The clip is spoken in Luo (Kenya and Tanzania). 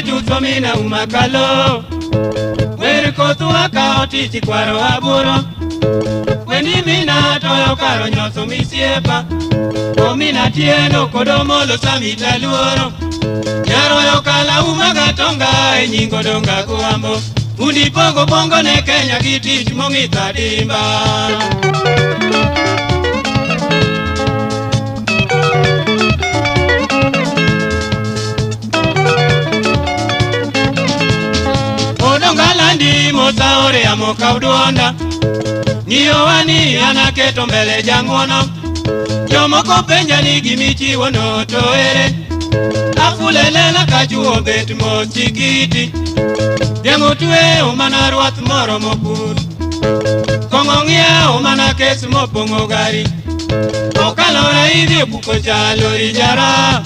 Jutho mina umakalo. Wer kothwa kao tich kwaro aburo. Wendi mina toyo karo nyoso misiepa. Omina tieno kodomolo samita luoro. Nyaroyo kala umaga tonga e nyingo donga kuambo. Undi pogo bongo ne Kenya gi tich mong'itho dimba. Odonga landi mosaore amokaw duonda. Ng'iyowa ni an aketo mbele jang'uono. Jomoko penja ni gimichiwo no to ere. Afulelela ka chuo bet mos chikiti. Dhiang' otweyo mana rwath moromo pur. Kong'o ng'iewo mana kes mopong'o gari. Okalora idhi e buko cha lori jara.